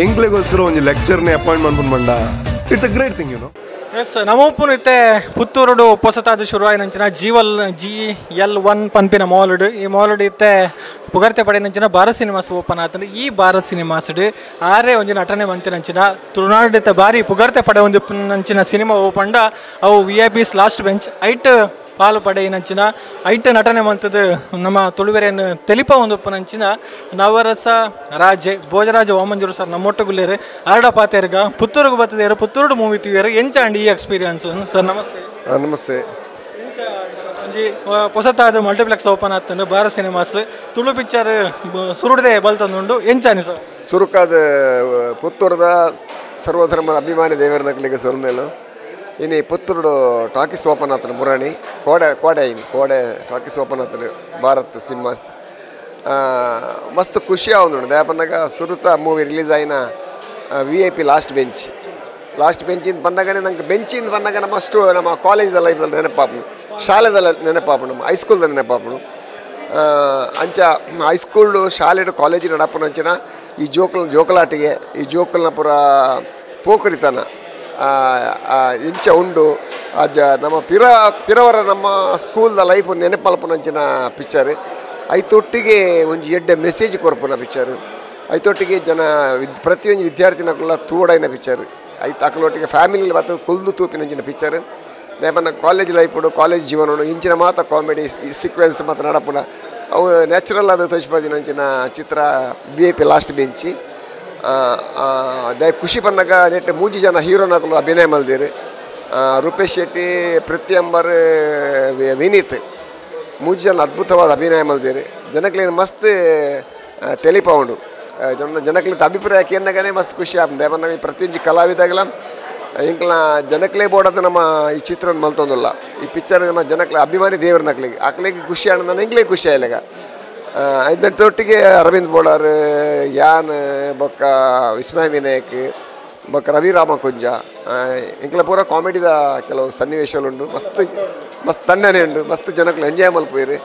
ಎಂಕ್ಲೆಗೋಸ್ಕರ ಒಂಜಿ ಲೆಕ್ಚರ್ನೇ ಅಪಾಯಿಂಟ್ಮೆಂಟ್ ಪಂಡ it's a great thing you know. Yes, ನಮೋಪುನ ಇತ್ತೆ ಪುತ್ತೂರುಡು ಪೊಸತಾದ ಶುರುವಾಯಿನಂಚಿನ ಜೀವಲ್ G L one ಪನ್ಪಿನ ಮಾಲ್ಡ್ ಈ ಮಾಲ್ಡ್ ಇತ್ತೆ ಪುಗರ್ತೆ ಪಡೆನಂಚಿನ ಭಾರತ್ ಸಿನಿಮಾಸ್ ಓಪನ್ ಆತಂದ್ರೆ ಈ ಭಾರತ್ ಸಿನಿಮಾಸ್ಡ್ ಆರೇ ಒಂಜಿ ನಟನೆ ಮಂತಿನಂಚಿನ ತುಳುನಾಡು ಇತ್ತೆ ಬಾರಿ ಪುಗರ್ತೆ ಪಡೆ ಒಂದು ನಂಚಿನ ಸಿನಿಮಾ ಓಪಂಡ ಅವು V I Ps last bench ಐಟ್ ಪಾಲು ಪಡೆಯಿನಂಚಿನ ಐಟ್ ನಟನೆ ಮಂತದ್ದು ನಮ್ಮ ತುಳುವೆರೆಯನ್ನು ತೆಲಿಪ ಒಂದು ಉಪ್ಪನಂಚಿನ ನವರಸ ರಾಜೆ ಭೋಜರಾಜ ವಾಮಂಜೂರು ಸರ್ ನಮ್ಮೊಟ್ಟುಗುಲ್ಲೇರು ಆರಡ ಪಾತೇರ್ಗ ಪುತ್ತೂರುಗು ಬತ್ತದೇರು ಪುತ್ತೂರುಡು ಮೂವಿ ತುಯರು ಎಂಚ ಅಂಡ್ ಈ ಎಕ್ಸ್ಪೀರಿಯನ್ಸ್ ಸರ್? ನಮಸ್ತೆ. ನಮಸ್ತೆ. ಎಂಚ ಒಂಜಿ ಪೊಸತಾದ ಮಲ್ಟಿಪ್ಲೆಕ್ಸ್ ಓಪನ್ ಆಗ್ತಂಡು ಭಾರತ್ ಸಿನಿಮಾಸ್ ತುಳು ಪಿಕ್ಚರ್ ಸುರುಡದೆ ಬಲ್ತಂದುಂಡು ಎಂಚಾನಿ ಸರ್? ಸುರುಕಾದ ಪುತ್ತೂರದ ಸರ್ವಧರ್ಮದ ಅಭಿಮಾನಿ ದೇವರನಕಲಿಗೆ ಸೊಲ್ಮೇಲು ಇನ್ನು ಪುತ್ತೂರುಡು ಟಾಕೀಸ್ ಓಪನ್ ಆತನ ಮುರಾಣಿ ಕೋಡೆ ಕೋಡೆ ಇನ್ನು ಕೋಡೆ ಟಾಕೀಸ್ ಓಪನ್ ಆತನ ಭಾರತ್ ಸಿನಿಮಾಸ್ ಮಸ್ತ್ ಖುಷಿ ಆവുಂದು ದಾಪನ್ನಾಗ ಸುರುತ ಮೂವಿ ರಿಲೀಸ್ ಆಯಿನ V I P last bench last ಬೆಂಚಿಂದ ಬಂದಾಗನೇ ನಂಗೆ ಬೆಂಚಿಂದ ಬಂದಾಗ ನಮ್ಮ ಅಷ್ಟು ನಮ್ಮ ಕಾಲೇಜ್ದ ಲೈಫ್ದಲ್ಲಿ ನೆನಪಾಪನು, ಶಾಲೆದಲ್ಲ ನೆನಪಾಪನು, ಹೈಸ್ಕೂಲ್ದ ನೆನಪಾಪನು. ಅಂಚ ಹೈಸ್ಕೂಲು ಶಾಲೆಡು ಕಾಲೇಜಿನ ನಡಪನ ಅಂಚಿನ ಈ ಜೋಕುಲ್ ಜೋಕಲಾಟಿಗೆ ಈ ಜೋಕುಲ್ನ ಪೂರ ಪೋಕರಿತನ ಇಂಚ ಉಂಡು ಅಜ್ಜ ನಮ್ಮ ಪಿರವರ ನಮ್ಮ ಸ್ಕೂಲ್ದ ಲೈಫ್ ನೆನಪಲ್ಪನಂಚಿನ ಪಿಕ್ಚರ್ ಐತೊಟ್ಟಿಗೆ ಒಂಜಿ ಎಡ್ಡೆ ಮೆಸೇಜ್ ಕೊರ್ಪುನ ಪಿಕ್ಚರ್ ಐತೊಟ್ಟಿಗೆ ಜನ ಪ್ರತಿಯೊಂದು ವಿದ್ಯಾರ್ಥಿನಕುಲ ತೂಡೈನ ಪಿಕ್ಚರ್ ಐತ ಅಕಲೊಟ್ಟಿಗೆ ಫ್ಯಾಮಿಲಿ ಮತ್ತು ಕುಲ್ದು ತೂಪಿನಂಚಿನ ಪಿಕ್ಚರ್ ನೇಪನ್ನ college life college ಜೀವನ ಇಂಚಿನ ಮಾತ ಕಾಮಿಡಿ ಸೀಕ್ವೆನ್ಸ್ ಮತ್ತು ನಡಪುನ ಅವು ನ್ಯಾಚುರಲ್ ಆದ ತೋಚ್ಪದಿನಂಚಿನ ಚಿತ್ರ V I P last bench. ದಾಯ ಖುಷಿ ಪನ್ನಾಗ ನೆಟ್ ಮೂಜಿ ಜನ ಹೀರೋನಕುಲು ಅಭಿನಯ ಮಲ್ದಿರು ರೂಪೇಶ್ ಶೆಟ್ಟಿ, ಪೃಥ್ವಿ ಅಂಬರ್, ವಿನೀತ್ ಮೂಜಿ ಜನ ಅದ್ಭುತವಾದ ಅಭಿನಯ ಮಲ್ದಿರು. ಜನಕ್ಲೇನು ಮಸ್ತ್ ತೆಲಿಪ ಉಂಡು ಜನಕ್ಲಿಂತ ಅಭಿಪ್ರಾಯ ಕೇನ್ನಾಗನೇ ಮಸ್ತ್ ಖುಷಿ ಆಪುಂಡು. ದಾಯಪನ್ನಗ ಈ ಪ್ರತಿಯೊಂಜಿ ಕಲಾವಿದಾಗಲ ಎಂಕ್ಲ ಜನಕ್ಲೇ ಬೋಡದ ನಮ್ಮ ಈ ಚಿತ್ರನ ಮಲ್ತೊಂದುಲ್ಲ ಈ ಪಿಕ್ಚರ್ ನಮ್ಮ ಜನಕ್ಲೆ ಅಭಿಮಾನಿ ದೇವ್ರನಕ್ಲಿಗೆ ಅಕ್ಲಿಗೆ ಖುಷಿ ಆನಂದ ಎಂಕ್ಲೇ ಖುಷಿ ಆಯ್ಲೆಗ. ಇದೊಟ್ಟಿಗೆ ಅರವಿಂದ್ ಬೋಳಾರ್, ಯಾನ್ ಬೊಕ್ಕ ವಿಸ್ಮಯ ವಿನಾಯಕ್, ಬೊಕ್ಕ ರವಿ ರಾಮಕುಂಜ ಇಂಕ್ಲ ಪೂರ ಕಾಮಿಡಿದ ಕೆಲವು ಸನ್ನಿವೇಶಗಳುಂಡು ಮಸ್ತ್ ಮಸ್ತ್ ತಣ್ಣನೆ ಉಂಡು ಮಸ್ತ್ ಜನಕ್ಲು ಎಂಜಾಯ್ ಮಲ್ಪುವೆರ್.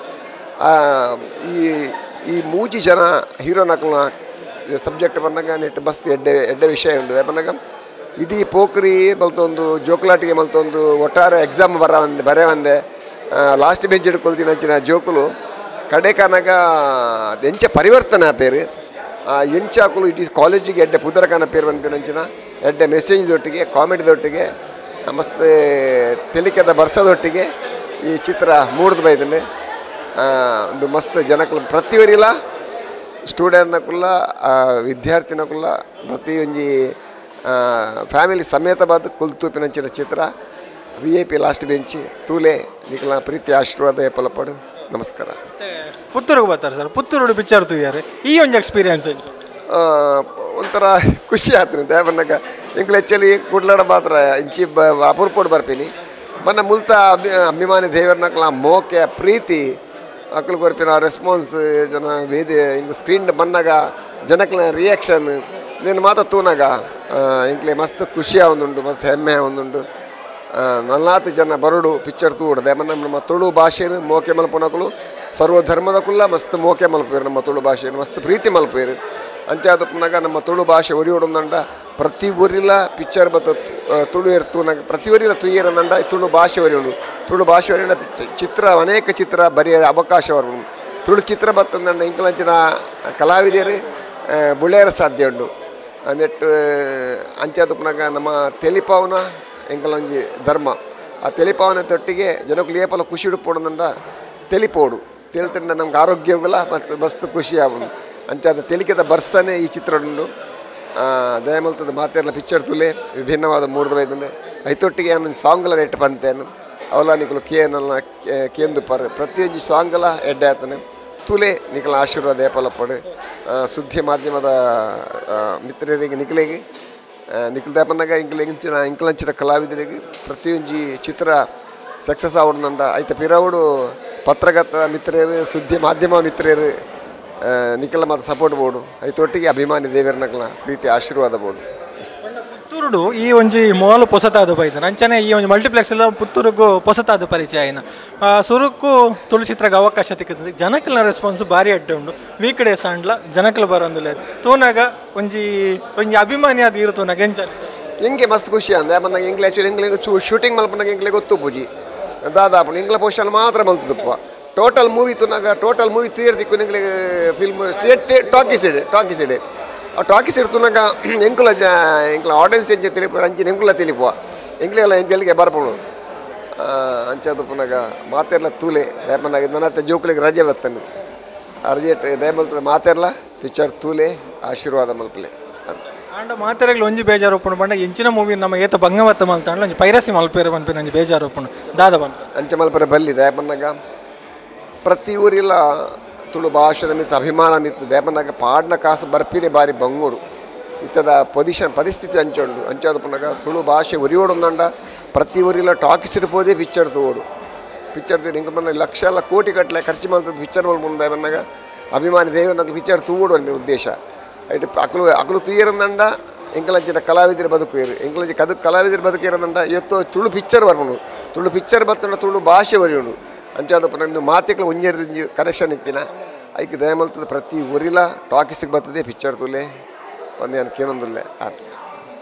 ಈ ಈ ಮೂಜಿ ಜನ ಹೀರೋನಕ್ಲನ ಸಬ್ಜೆಕ್ಟ್ ಬಂದಾಗ ನೆಟ್ ಮಸ್ತ್ ಎಡ್ಡೆ ಎಡ್ಡೆ ವಿಷಯ ಉಂಡು. ದಾಯಪನ್ನಗ ಇಡೀ ಪೋಖ್ರಿ ಮಲ್ತೊಂದು ಜೋಕುಲಾಟಿಗೆ ಮಲ್ತೊಂದು ಒಟ್ಟಾರೆ ಎಕ್ಸಾಮ್ ಬರ ಬಂದೆ ಲಾಸ್ಟ್ ಬೆಂಚ್ ಹಿಡ್ಕೊಳ್ತೀನಿ ಜೋಕುಲು ಕಡೆ ಕಾನಾಗ ಎಂಚ ಪರಿವರ್ತನೆ ಆಪೇರು ಎಂಚ ಹಾಕಲು ಇಡೀ ಕಾಲೇಜಿಗೆ ಎಡ್ಡೆ ಪುದರಕಾನ ಪೇರು ಬಂದಿನಂಚಿನ ಎಡ್ಡೆ ಮೆಸೇಜ್ದೊಟ್ಟಿಗೆ ಕಾಮಿಡಿದೊಟ್ಟಿಗೆ ಮಸ್ತ್ ತೆಲಿಕೆದ ಬರ್ಸದೊಟ್ಟಿಗೆ ಈ ಚಿತ್ರ ಮೂಡ್ದು ಬೈದನೆ ಒಂದು ಮಸ್ತ್ ಜನಕ್ಕೂ ಪ್ರತಿಯೊರಿಲ ಸ್ಟೂಡೆಂಟ್ನಕುಲ್ಲ ವಿದ್ಯಾರ್ಥಿನಕುಲ್ಲ ಪ್ರತಿಯೊಂಜಿ ಫ್ಯಾಮಿಲಿ ಸಮೇತ ಬಾದ್ ಕುಲ್ತೂಪಿನಂಚಿನ ಚಿತ್ರ V I P last bench ತೂಲೆ ನಿಕಲ ಪ್ರೀತಿ ಆಶೀರ್ವಾದ ಎಪ್ಪಲಪಡು. ನಮಸ್ಕಾರ. ಪುತ್ತೂರಿಗೆ ಬರ್ತಾರೆ ಸರ್, ಪುತ್ತೂರು ಪಿಕ್ಚರ್ ತೂಯಾರೆ ಈ ಒಂದು ಎಕ್ಸ್ಪೀರಿಯನ್ಸ್ ಒಂಥರ ಖುಷಿ ಆಯ್ತು. ದಾಯಪನ್ನಾಗ ಎಂಕ್ಲು ಆ್ಯಕ್ಚುಲಿ ಕುಡ್ಲಾಡ ಮಾತ್ರ ಇಂಚಿ ಅಪೂರ್ಪೋಡು ಬರ್ತೀನಿ ಬನ್ನ ಮುಲ್ತ ಅಭಿಮಾನಿ ದೇವರನಕ್ಲ ಮೋಕೆ ಪ್ರೀತಿ ಅಕ್ಲು ಕೊರ್ಪಿನ ರೆಸ್ಪಾನ್ಸ್ ಜನ ವೇದಿ ಹಿಂಗೆ ಸ್ಕ್ರೀನ್ ಬಂದಾಗ ಜನಕ್ಲ ರಿಯಾಕ್ಷನ್ నేను ಮಾತ್ರ ತೂನಾಗ ಎಂಕ್ಲೆ ಮಸ್ತ್ ಖುಷಿ ಆವೊಂದುಂಡು ಮಸ್ತ್ ಹೆಮ್ಮೆ ಆವೊಂದುಂಡು. ನಲ್ನಾತ್ ಜನ ಬರಡು ಪಿಕ್ಚರ್ ತೂಡದೆ ನಮ್ಮ ತುಳು ಭಾಷೆನು ಮೋಕೆ ಮಲ್ಪುನಕುಲು ಸರ್ವಧರ್ಮದಕುಲ್ಲ ಮಸ್ತ್ ಮೋಕೆ ಮಲ್ಪುವೆರ್ ನಮ್ಮ ತುಳು ಭಾಷೆಯನ್ನು ಮಸ್ತ್ ಪ್ರೀತಿ ಮಲ್ಪುವೆರ್. ಅಂಚಾದಪ್ಪನಾಗ ನಮ್ಮ ತುಳು ಭಾಷೆ ಒರಿಯೋಡಂದಂಡ ಪ್ರತಿ ಊರಿಲ ಪಿಕ್ಚರ್ ಬತ್ತ ತುಳು ತೂನಾಗ ಪ್ರತಿ ಊರಿಲ ತುಯ್ಯರಂದಂಡ ತುಳು ಭಾಷೆ ಒರಿಯುಂಡು. ತುಳು ಭಾಷೆ ಒರಿಯುಂಡ ಚಿತ್ರ ಅನೇಕ ಚಿತ್ರ ಬರೆಯ ಅವಕಾಶ ಬರಬಹುದು. ತುಳು ಚಿತ್ರ ಬತ್ತಂದಂಡ ಇಂಕಲಂಚಿನ ಕಲಾವಿದರು ಬುಳ್ಳೆಯರ ಸಾಧ್ಯ ಉಂಡು. ನೆಟ್ ಅಂಚಾದಪ್ಪನಾಗ ನಮ್ಮ ತೆಲಿಪಾವನ ಎಂಕಲೊಂಜಿ ಧರ್ಮ ಆ ತೆಲಿಪಾವನ ತೊಟ್ಟಿಗೆ ಜನಕ್ಕೂ ಏಪಲ ಖುಷಿ ಉಡುಪೋಡಂದಂಡ ತೆಲಿಪೋಡು ತೆಲಿತಂಡ ನಮ್ಗೆ ಆರೋಗ್ಯವಿಲ್ಲ ಮತ್ತು ಮಸ್ತ್ ಖುಷಿ ಆವನು. ಅಂಚಾದ ತೆಲಿಕೆದ ಬರ್ಸನೆ ಈ ಚಿತ್ರ ಉಂಡು. ದಯಮಲ್ತದ ಮಾತೆಲ್ಲ ಪಿಕ್ಚರ್ ತುಲೆ ವಿಭಿನ್ನವಾದ ಮೂರ್ದ ಬೈದಂಡೆ ಐತೊಟ್ಟಿಗೆ ಅನ್ನೊಂದು ಸಾಂಗ್ಲ ರೇಟ್ ಪಂತೇನು ಅವಲ ನಿಕಲು ಕೇನಲ್ಲ ಕೇಂದು ಪರ್ ಪ್ರತಿಯೊಂಜಿ ಸಾಂಗ್ಲ ಎಡ್ಡೆ ಆತನೆ ತುಲೆ ನಿಕಲ ಆಶೀರ್ವಾದ ಏಪಲಪ್ಪಡು. ಸುದ್ದಿ ಮಾಧ್ಯಮದ ಮಿತ್ರರಿಗೆ ನಿಕಲಿಗೆ ನಿಖಲ್ ದಾಪನ್ನಾಗ ಇಂಕ್ಲ ಇಂಕ್ಲಂಚಿನ ಕಲಾವಿದರಿಗೆ ಪ್ರತಿಯೊಂಜಿ ಚಿತ್ರ ಸಕ್ಸಸ್ ಆವಡಂಡ ಐತ ಪಿರವುಡು ಪತ್ರಕರ್ತ ಮಿತ್ರರು ಸುದ್ದಿ ಮಾಧ್ಯಮ ಮಿತ್ರರು ನಿಖಲ ಮಾತ್ರ ಸಪೋರ್ಟ್ ಬೋರ್ಡು ಐತೊಟ್ಟಿಗೆ ಅಭಿಮಾನಿ ದೇವರನಕಲ ಪ್ರೀತಿ ಆಶೀರ್ವಾದ ಬೋರ್ಡು. ಪುತ್ತೂರುಡು ಈ ಒಂಜಿ ಮಾಲ್ ಪೊಸತಾದ ಬೈದ ಅಂಚನೆ ಈ ಒಂಜಿ ಮಲ್ಟಿಪ್ಲೆಕ್ಸ್ ಎಲ್ಲ ಪುತ್ತೂರುಗು ಪೊಸತಾದ ಪರಿಚಯ ಆಯಿನ ಸುರುಕು ತುಳು ಚಿತ್ರಕ್ಕೆ ಅವಕಾಶ ತಿಕ್ಕುತ್ತದೆ ಜನಕಲ್ನ ರೆಸ್ಪಾನ್ಸ್ ಭಾರಿ ಅಡ್ಡ ಉಂಡು ವೀಕ್ ಡೇಸ್ ಆಂಡ್ಲ ಜನಕಲ್ ಬರೋಂದಿಲ್ಲ ತೂನಾಗ ಒಂಜಿ ಒಂಜಿ ಅಭಿಮಾನಿ ಅದು ಇರು ತೂನಾಗ ಎಂಚ ಎಂಕೆ ಮಸ್ತ್ ಖುಷಿ ಅಂದೆ ಮನ್ನ ಎಂಕ್ಲೆ ಆ್ಯಕ್ಚುಲಿ ಎಂಕ್ಲೆ ಶೂಟಿಂಗ್ ಮಲ್ಪನಾಗ ಎಂಕ್ಲೆ ಗೊತ್ತು ಪೂಜಿ ದಾದಾಪುಂಡು ಎಂಕ್ಲ ಪೋಷನ್ ಮಾತ್ರ ಮಲ್ತದಪ್ಪ ಟೋಟಲ್ ಮೂವಿ ತೂನಾಗ ಟೋಟಲ್ ಮೂವಿ ತೂಯರ್ ದಿಕ್ಕು ಎಂಕ್ಲೆ ಫಿಲ್ಮ್ ಟಾಕೀಸ್ ಇಡೆ ಟಾಕೀಸ್ ಇಡೆ ಆ ಟಾಕೀಸ್ ಇಡ್ತುನಾಗ ಎಂಕುಲ ಎಂಕ್ಲ ಆಡಿಯನ್ಸ್ ಎಂಚ ತಿಳಿಪು ಅಂಚಿನ ಎಂಕುಲ ತಿಳಿಪುವ ಎಂಕ್ಲೆಲ್ಲ ಎಂಚಲಿಗೆ ಬರ್ಪುಂಡು ಅಂಚಾದ ಪುನಗ ಮಾತೆರ್ಲ ತೂಲೆ ದಯಪನಾಗ ನನ್ನ ಜೋಕುಲಿಗೆ ರಜೆ ಬರ್ತಾನೆ ರಜೆ ದಯಮಲ್ತದೆ ಮಾತೆರ್ಲ ಪಿಕ್ಚರ್ ತೂಲೆ ಆಶೀರ್ವಾದ ಮಲ್ಪಲೆ ಆಂಡ ಮಾತೆರೆಗ್ಲ ಒಂಜಿ ಬೇಜಾರು ಒಪ್ಪುಂಡು ಪಂಡ ಎಂಚಿನ ಮೂವಿ ನಮ್ಮ ಏತ ಬಂಗವತ್ತ ಮಲ್ತಾಂಡ್ಲ ಒಂಜಿ ಪೈರಸಿ ಮಲ್ಪೇರು ಪನ್ಪಿನ ಒಂಜಿ ಬೇಜಾರು ಒಪ್ಪುಂಡು ದಾದ ಪನ್ಪ ಅಂಚ ಮಲ್ಪರೆ ಬಲ್ಲಿ ದಯಪನ್ನಾಗ ಪ್ರತಿ ಊರಿಲ್ಲ ತುಳು ಭಾಷೆದ ಮಿತ್ತು ಅಭಿಮಾನ ಮಿತ್ತು ದಯಪನ್ನಾಗ ಪಾಡ್ನ ಕಾಸು ಬರ್ಪಿನೇ ಬಾರಿ ಬಂಗೋಡು ಇತ್ತದ ಪೊಸಿಷನ್ ಪರಿಸ್ಥಿತಿ ಅಂಚುಂಡು ಅಂಚಾದ ಪುನಗ ತುಳು ಭಾಷೆ ಉರಿಯೋಡು ಪ್ರತಿ ಊರಿಲ್ಲ ಟಾಕೀಸ್ ಪೋದೇ ಪಿಕ್ಚರ್ ತೋಡು ಪಿಕ್ಚರ್ ತೂಡು ಇಂಕ ಮನ್ನ ಲಕ್ಷ ಎಲ್ಲ ಕೋಟಿ ಕಟ್ಟಲೆ ಖರ್ಚು ಮಾಡ್ತದೆ ಪಿಕ್ಚರ್ ಮಲ್ಪುಂಡು ದಯಪನ್ನಾಗ ಅಭಿಮಾನಿ ದೇವನಾಗ ಪಿಕ್ಚರ್ ತೂವೋಡು ಅನ್ನೋ ಉದ್ದೇಶ ಇಟ್ಟು ಅಕಲು ಅಕಲು ತೂಯರಂದಂಡ ಎಂಕಲಂಚಿನ ಕಲಾವಿದರ ಬದುಕುಯರು ಎಂಕಲಂಚಿ ಕದು ಕಲಾವಿದರ ಬದುಕಿರಂದಂಡ ಎತ್ತೋ ತುಳು ಪಿಕ್ಚರ್ ಬರ್ಪುಂಡು ತುಳು ಪಿಕ್ಚರ್ ಬತ್ತಂಡ ತುಳು ಭಾಷೆ ಬರೆಯುಂಡು ಅಂಚಾದ ಪುನಗ ಮಾತೆಕ್ಲ ಒಂಜೆರ್ದು ಕನೆಕ್ಷನ್ ಇತ್ತಿನ ಐಕ್ ದಯಮಲ್ತದ ಪ್ರತಿ ಊರಿಲ ಟಾಕೀಸಿಗೆ ಬರ್ತದೆ ಪಿಕ್ಚರ್ ತುಲೆ ಪಂದ್ಯ ಕೇನೊಂದುಲ್ಲೆ ಆತ.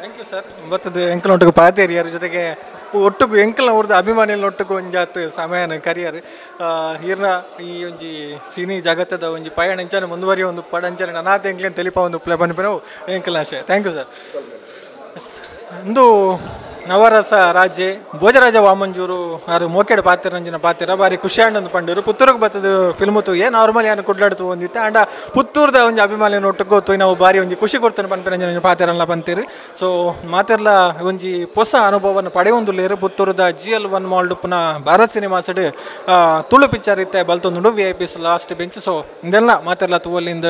Thank you sir. ಬರ್ತದೆ ಎಂಕಲ್ ಒಟ್ಟಿಗೆ ಪಾತೇರಿಯರ ಜೊತೆಗೆ ಒಟ್ಟುಗು ಎಂಕಲ್ನ ಊರ್ದ ಅಭಿಮಾನಿಗಳ ಒಟ್ಟುಗು ಒಂಜಾತ್ ಸಮಯನ ಕರಿಯರ್ ಈರ್ನ ಈ ಒಂಜಿ ಸಿನಿ ಜಗತ್ತದ ಒಂಜಿ ಪಯಣ ಅಂಚನೆ ಮುಂದುವರಿಯ ಒಂದು ಪಡಂಚನೆ ಅನಾಥ ಎಂಕ್ಲೇನು ತೆಲಿಪ ಒಂದು ಪ್ಲೇ ಪನ್ಪಿನವು ಎಂಕಲ್ ಆಶೆ. Thank you sir. ಇಂದು ನವರಸ ರಾಜೆ ಭೋಜರಾಜ ವಾಮಂಜೂರು ಆರು ಮೋಕೆಡ್ ಪಾತಿರಂಜಿನ ಪಾತಿರ ಬಾರಿ ಖುಷಿಯಾಂಡೊಂದು ಪಂಡೂರು ಪುತ್ತೂರಿಗೆ ಬತ್ತದ ಫಿಲ್ಮ್ ತೂಯೆ ನಾರ್ಮಲ್ ಯಾನು ಕುಡ್ಲಾಡ್ತು ಒಂದಿತ್ತು ಆಂಡ ಪುತ್ತೂರ್ದ ಒಂಜಿ ಅಭಿಮಾನಿ ಒಟ್ಟುಗು ತೂಯ್ ನಾವು ಬಾರಿ ಒಂಜಿ ಖುಷಿ ಕೊಡ್ತಾನೆ ಪನ್ಪಿರಂಜನ ಪಾತಿರಲ್ಲ ಪಂತೀರಿ. ಸೊ ಮಾತೆರ್ಲ ಒಂಜಿ ಹೊಸ ಅನುಭವವನ್ನು ಪಡೆಯೊಂದುಲ್ಲೇರು ಪುತ್ತೂರದ GL1 mall ಪುನಃ ಭಾರತ್ ಸಿನಿಮಾಸಡ್ ತುಳು ಪಿಕ್ಚರ್ ಇತ್ತೆ ಬಲ್ತೊಂದುಂಡು VIPs last bench. So ಇದೆಲ್ಲ ಮಾತೆರ್ಲ ತೂವಲ್ಲಿಂದ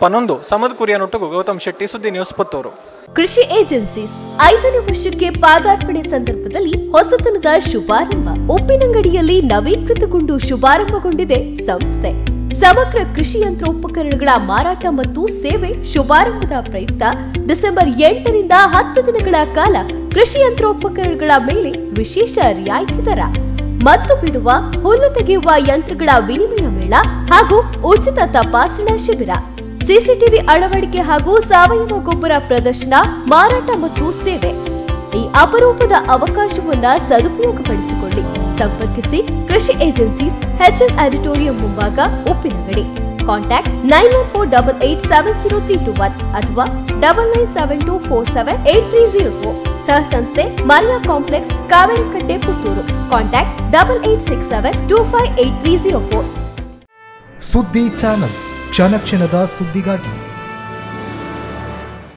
ಪನೊಂದು ಸಮದ್ ಕುರಿಯನೊಟ್ಟುಗು ಗೌತಮ್ ಶೆಟ್ಟಿ, ಸುದ್ದಿ ನ್ಯೂಸ್, ಪುತ್ತೂರು. ಕೃಷಿ ಏಜೆನ್ಸೀಸ್ 5ನೇ ವರ್ಷಕ್ಕೆ ಪಾದಾರ್ಪಣೆ ಸಂದರ್ಭದಲ್ಲಿ ಹೊಸತನದ ಶುಭಾರಂಭ. ಉಪ್ಪಿನಂಗಡಿಯಲ್ಲಿ ನವೀಕೃತಗೊಂಡು ಶುಭಾರಂಭಗೊಂಡಿದೆ ಸಂಸ್ಥೆ. ಸಮಗ್ರ ಕೃಷಿ ಯಂತ್ರೋಪಕರಣಗಳ ಮಾರಾಟ ಮತ್ತು ಸೇವೆ ಶುಭಾರಂಭದ ಪ್ರಯುಕ್ತ ಡಿಸೆಂಬರ್ 8ರಿಂದ 10 ದಿನಗಳ ಕಾಲ ಕೃಷಿ ಯಂತ್ರೋಪಕರಣಗಳ ಮೇಲೆ ವಿಶೇಷ ರಿಯಾಯಿತಿ ದರ, ಮದ್ದು ಬಿಡುವ, ಹುಲ್ಲು ತೆಗೆಯುವ ಯಂತ್ರಗಳ ವಿನಿಮಯ ಮೇಳ ಹಾಗೂ ಉಚಿತ ತಪಾಸಣಾ ಶಿಬಿರ, ಸಿಸಿಟಿವಿ ಅಳವಡಿಕೆ ಹಾಗೂ ಸಾವಯವ ಗೊಬ್ಬರ ಪ್ರದರ್ಶನ, ಮಾರಾಟ ಮತ್ತು ಸೇವೆ. ಈ ಅಪರೂಪದ ಅವಕಾಶವನ್ನ ಸದುಪಯೋಗಪಡಿಸಿಕೊಳ್ಳಿ. ಸಂಪರ್ಕಿಸಿ ಕೃಷಿ ಏಜೆನ್ಸೀಸ್, ಎಚ್ಎನ್ ಆಡಿಟೋರಿಯಂ ಮುಂಭಾಗ, ಉಪ್ಪಿನಂಗಡಿ. ಕಾಂಟ್ಯಾಕ್ಟ್ 9148870321 ಅಥವಾ 9972478304. ಸಹ ಸಂಸ್ಥೆ Maria complex, Kaverikatte, Puttur. Contact 8867258304. ಸುದ್ದಿ ಚಾನಲ್, ಕ್ಷಣ ಕ್ಷಣದ ಸುದ್ದಿಗಾಗಿ.